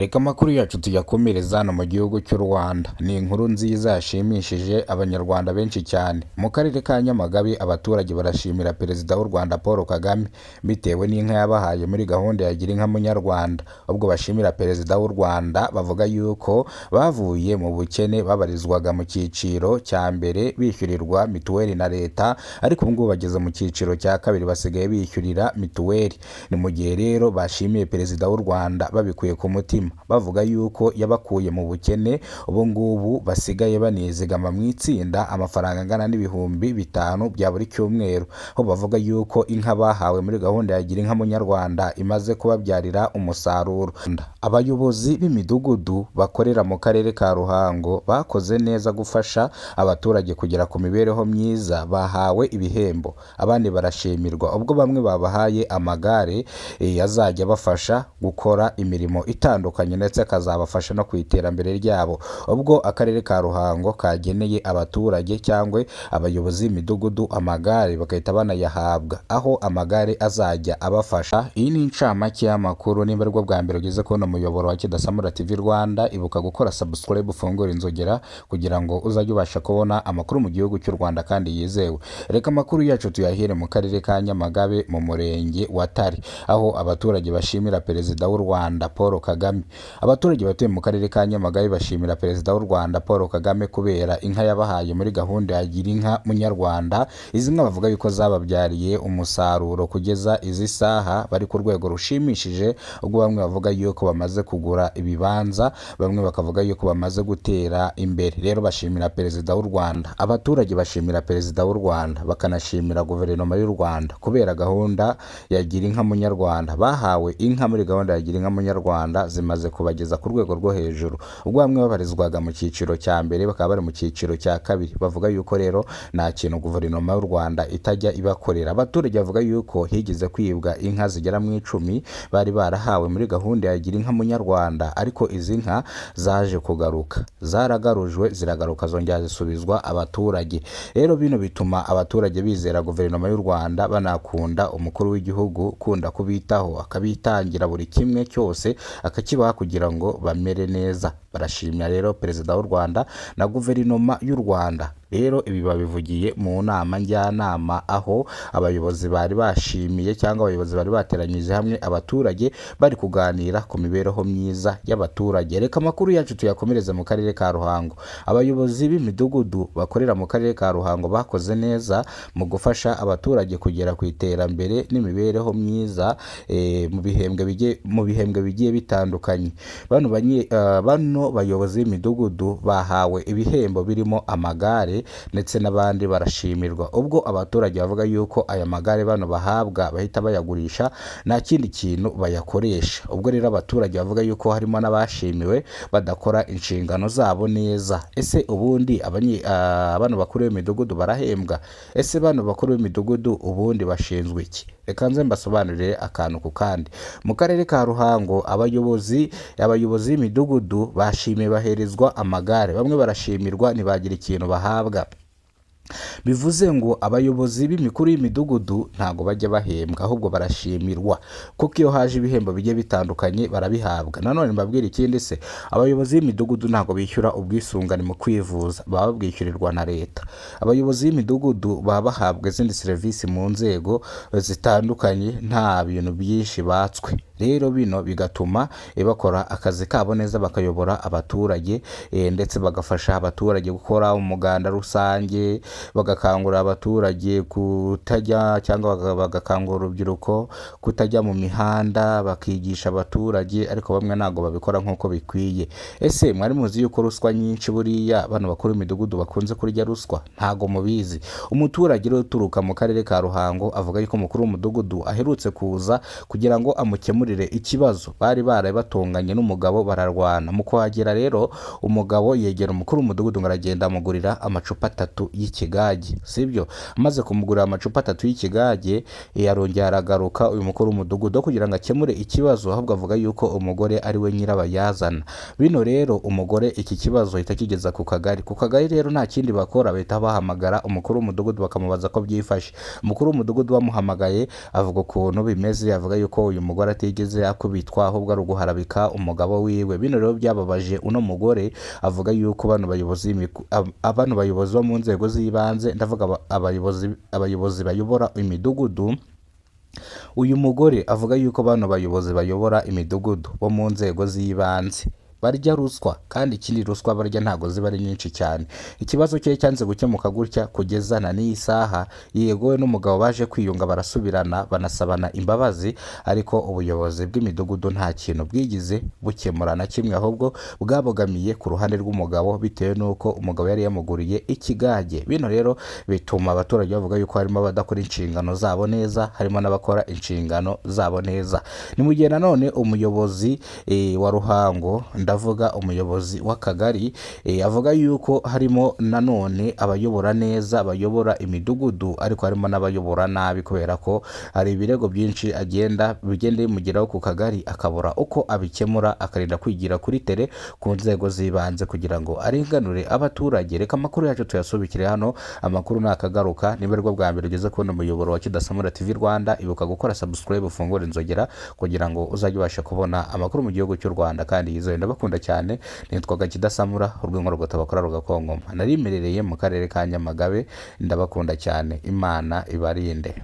Reka amakuru yacu tuyakomereza hano mu gihugu cy'u Rwanda. Ni inkuru nziza yashimishije Abanyarwanda benshi cyane. Mu karere ka Nyamagabe abaturage barashimira Perezida w'u Rwanda Paul Kagame bitewe n'inka yabahaye muri gahunda ya Girinka Munyarwanda. Ubwo bashimira Perezida w'u Rwanda bavuga yuko bavuye mu bukene babarizwaga mu cyiciro cya mbere bishyurirwa mituweli na leta, ariko ubu ngubu bageze mu cyiciro cya kabiri basigaye bishyurira mituweli. Ni mu gihe rero bashimiye Perezida w'u Rwanda babikuye ku mutima, bavuga yuko yabakuye mu bukene, ubu ngubu basigaye banizigama mu itsinda amafaranga angana n'5,000 bya buri cyumweru, aho bavuga yuko inka bahawe muri gahunda ya Girinka Munyarwanda imaze kubabyarira umusaruro. Abayobozi b'imidugudu bakorera mu karere ka Ruhango bakoze neza gufasha abaturage kugera ku mibereho myiza bahawe ibihembo, abandi barashimirwa ubwo bamwe babahaye amagare azajya abafasha gukora imirimo itandukanye ndetse akazabafasha no ku iterambere ryabo. Ubwo akarere ka Ruhango kageneye abaturage cyangwa abayobozi b'imidugudu amagare bagahita banayahabwa, aho amagare azajya abafasha. Iyi ni incamake y'amakuru, niba aribwo bwa mbere ugeze kubona umuyoboro wa Kidasamura TV Rwanda, ibuka gukora subscribe ufungure inzogera kugira ngo uzajye ubasha kubona amakuru mu gihugu cy'u Rwanda kandi yizewe. Reka amakuru yacu tuyahere mu karere ka Nyamagabe mu murenge wa Tare, aho abaturage bashimira Perezida w'u Rwanda Paul Kagame. Abaturage batuye mu karere ka Nyamagabe bashimira Perezida w'u Rwanda Paul Kagame kubera inka yabahaye muri gahunda ya Girinka Munyarwanda. Izi nka bavuga yuko zababyariye umusaruro kugeza izi saha bari ku rwego rushimishije, ubwo bamwe bavuga yuko bamaze kugura ibibanza, bamwe bakavuga yuko bamaze gutera imbere. Rero bashimira Perezida w'u Rwanda. Abaturage bashimira Perezida w'u Rwanda bakanashimira Guverinoma y'u Rwanda kubera gahunda ya Girinka Munyarwanda. Bahawe inka muri gahunda ya Girinka Munyarwanda zimaze kubageza ku rwego rwo hejuru, ubwo bamwe babarizwaga mu cyiciro cya mbere bakaba bari mu cyiciro cya kabiri. Bavuga yuko rero nta kintu Guverinoma y'u Rwanda itajya ibakorera. Abaturage bavuga yuko higeze kwibwa inka zigera mu 10 bari barahawe muri gahunda ya Girinka Munyarwanda, ariko izi nka zaje kugaruka, zaragarujwe ziragaruka zongera zisubizwa abaturage. Rero bino bituma abaturage bizera Guverinoma y'u Rwanda, banakunda umukuru w'igihugu ukunda kubitaho, akabitangira buri kimwe cyose akakibaha kugira ngo bamere neza. Barashimira rero Perezida w'u Rwanda na Guverinoma y'u Rwanda. Rero ibi babivugiye mu nama njyanama, aho abayobozi bari bashimiye cyangwa abayobozi bari bateranyije hamwe abaturage bari kuganira ku mibereho myiza y'abaturage. Reka amakuru yacu tuyakomereze mu karere ka Ruhango. Abayobozi b'imidugudu bakorera mu karere ka Ruhango bakoze neza mu gufasha abaturage kugera ku iterambere n'imibereho myiza mu bihembwe bigiye bitandukanye. Bano bayobozi b'imidugudu bahawe ibihembo birimo amagare ndetse n'abandi barashimirwa, ubwo abaturage bavuga yuko aya magare bano bahabwa bahita bayagurisha nta kindi kintu bayakoresha. Ubwo rero abaturage bavuga yuko harimo n'abashimiwe badakora inshingano zabo neza. Ese ubundi bano bakuru b'imidugudu barahembwa? Ese bano bakuru b'imidugudu ubundi bashinzwe iki? Reka nze mbasobanurire akantu ku kandi. Mu karere ka Ruhango abayobozi b'imidugudu bashimiwe baherezwa amagare, bamwe barashimirwa ntibagira ikintu bahabwa. Bivuze ngo abayobozi b'imikuru y'imidugudu ntago bajya bahembwa, ahubwo barashimirwa, kuko iyo haje ibihembo bigiye bitandukanye barabihabwa. Nanone mbabwira ikindi se, abayobozi b'imidugudu ntago bishyura ubwisungane mu kwivuza, baba babwishyurirwa na leta. Abayobozi b'imidugudu baba bahabwa izindi serivisi mu nzego zitandukanye, nta bintu byinshi batswe. Rero bino bigatuma bakora akazi kabo neza, bakayobora abaturage ndetse bagafasha abaturage gukora umuganda rusange, bagakangurira abaturage kutajya cyangwa bagakangurira urubyiruko kutajya mu mihanda, bakigisha abaturage, ariko bamwe ntabwo babikora nk'uko bikwiye. Ese mwari muzi yuko ruswa nyinshi buriya bano bakuru b'imidugudu bakunze kurya ruswa? Ntago mubizi. Umuturage rero uturuka mu karere ka Ruhango avuga yuko umukuru w'umudugudu aherutse kuza kugira ngo amukemurire ikibazo bari barabatonganye n'umugabo bararwana. Mu kuhagera rero umugabo yegera umukuru w'umudugudu ngo aragenda amugurira amacupa 3 y'ikigage, sibyo? Amaze kumugurira amacupa 3 y'ikigage yarongera aragaruka uyu mukuru w'umudugudu kugira ngo akemure ikibazo, ahubwo avuga yuko umugore ari we nyirabayazana. Bino rero umugore iki kibazo ahita akigeza ku kagari. Ku kagari rero nta kindi bakora, bahita bahamagara umukuru w'umudugudu bakamubaza ko byifashe. Umukuru w'umudugudu bamuhamagaye avuga ukuntu bimeze, avuga yuko uyu mugore atigeze atigeze akubitwa, ahubwo ari uguharabika umugabo wiwe. Bino rero byababaje uno mugore, avuga yuko bano bayobozi bano bayobozi bo mu nzego z'ibanze, ndavuga abayobozi bayobora imidugudu. Uyu mugore avuga yuko bano bayobozi bayobora imidugudu bo mu nzego z'ibanze barya ruswa, kandi ikindi ruswa barya ntabwo ziba ari nyinshi cyane. Ikibazo cye cyanze gukemuka gutya kugeza na n'iyi saha. Yego, we n'umugabo baje kwiyunga, barasubirana, banasabana imbabazi, ariko ubuyobozi bw'imidugudu nta kintu bwigize bukemura na kimwe, ahubwo bwabogamiye ku ruhande rw'umugabo bitewe n'uko umugabo yari yamuguriye ikigage. Bino rero bituma abaturage bavuga yuko harimo abadakora inshingano zabo neza, harimo n'abakora inshingano zabo neza. Ni mu gihe nanone umuyobozi wa Ruhango, ndavuga umuyobozi w'akagari, avuga yuko harimo nanone abayobora neza, bayobora imidugudu, ariko harimo n'abayobora nabi, kubera ko hari ibirego byinshi bigenda bimugeraho ku kagari, akabura uko abikemura, akarinda kwigira kuri tere ku nzego z'ibanze kugira ngo arenganure abaturage. Reka amakuru yacu tuyasubikire hano, amakuru nakagaruka. Niba aribwo bwa mbere ugeze kubona umuyoboro wa Kidasamura TV Rwanda, ibuka gukora subscribe, ufungure inzogera kugira ngo uzajye ubasha kubona amakuru mu gihugu cy'u Rwanda kandi yizewe. Ndabakunda cyane, nitwaga Kidasamura, urwego rugatabakora rugakongoma, narimerereye mu karere ka Nyamagabe. Ndabakunda cyane, Imana ibarinde.